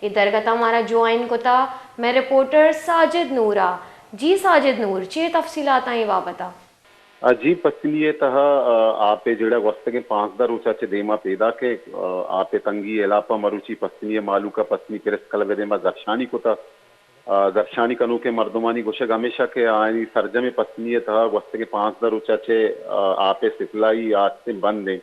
اے درگت ءَ مارا جوائن کتا مئے رپورٹر ساجد نور ءَ۔ جی ساجد نور، چے تفصیلات ایں اے بابت ءَ؟ آ، جی، پسنی ءِ تہا، آ، آپ ءِ جیڑہ گوستگیں پانزدہ روچ ءَ چہ دیما پیداک ءَ، آ، آپ ءِ تنگی ءِ ہلاپ ءَ مروچی پسنی ءِ مہلوک ءَ پسنی پریس کلب ءِ دیما زھرشانی کتا۔ آ، زھرشانی کنوکیں مردمانی گوشگ ہمیش ات کہ آیانی سرجمیں پسنی ءِ تہا گوستگیں پانزدہ روچ ءَ چہ، آ، آپ ءِ سپلائی آستیں بند ایں۔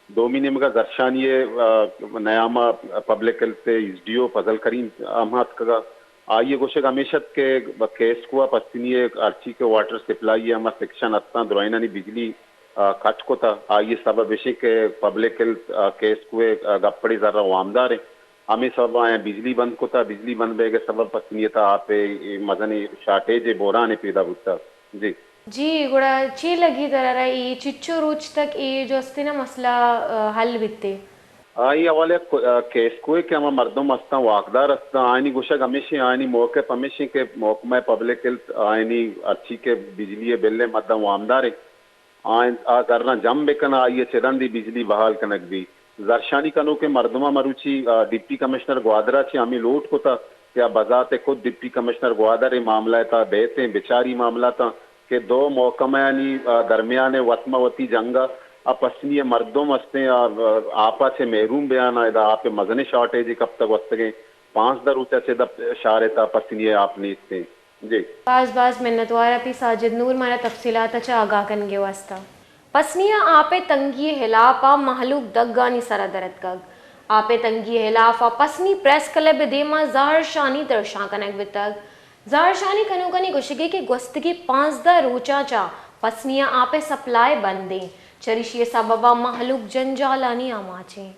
دومی نیمگ ءَ زھرشانی ءِ، آ، نیام ءَ پبلک ہیلتھ ءِ ایس ڈی او فضل کریم ہم اتکگ ءَ۔ آئی ءِ گوشگ ہمیش ات کہ کیسکو ءَ پسنی ءِ ہرچی کہ واٹر سپلائی ءِ ہما سیکشن استاں، درائینانی بجلی، آ، کٹ کتہ۔ آئی ءِ سبب اش انت کہ پبلک ہیلتھ، آ، کیسکو ءِ، آ، گپڑے زر ءَ وامدار انت۔ ہمے سبب ءَ آیاں بجلی بند کتہ۔ بجلی بند بیگ ءِ سبب پسنی ءِ تہا آپ ءِ مزنیں شارٹیج ءِ بحرانے پیدا بوتہ۔ جی۔ جی، گڑا چے لگی ترا اے چچو روچ تک اے جو استیں نا مسئلہ، آ، حل بیتے؟ آئی حوالہ ءَ کو-، آ، کیسکو ءِ کہ ہما مردم استاں، واکدار استاں، آیانی گوشگ ہمیش انت، آیانی موقف ہمیش انت کہ محکمہ پبلک ہیلتھ آیانی ہرچی کہ بجلی ءِ بل ءِ مداں وامدار انت، آیاں آ زراں جم بکن، آئی ءَ چداں دی بجلی بحال کنگ بی۔ زھرشانی کنوکیں مردماں مروچی، آ، ڈپٹی کمشنر گوادر ءَ چہ ہمے لوٹ کتہ کہ آ بذات خود ڈپٹی کمشنر گوادر اے معاملہ ءِ تہا بیت ایں، بچاری معاملاتاں کہ دو محکمہانی، آ، درمیان ءَ وت مہ وتی جنگ ءَ آ پسنی ءِ مردم استیں، آ، آ، آپ ءَ چہ محروم بیان ءَ، ادا آپ ءِ مزنیں شارٹیجے کپتگ گوستگیں پانزدہ روچ ءَ چہ دپ شہر ءِ تہا پسنی ءِ آپ نیست ایں۔ جی۔ باز باز منتوار آں پی ساجد نور مارا تفصیلات ءَ چہ آگاہ کنگ ءِ واستہ۔ پسنی ءَ آپ ءِ تنگی ءِ ہلاپ ءَ مہلوک دگانی سر ءَ در اتکگ۔ آپ ءِ تنگی ءِ ہلاپ ءَ پسنی پریس کلب ءِ دیما زہرشانی درشان کنگ بیتگ۔ زہرشانی کنوکانی گوشگ ایں کہ گوستگیں پانزدہ روچاں چہ پسنی ءَ آپ ءِ سپلائی بند ایں، چریشی ءِ سبب ءَ مہلوک جنجالانی آماچ ایں۔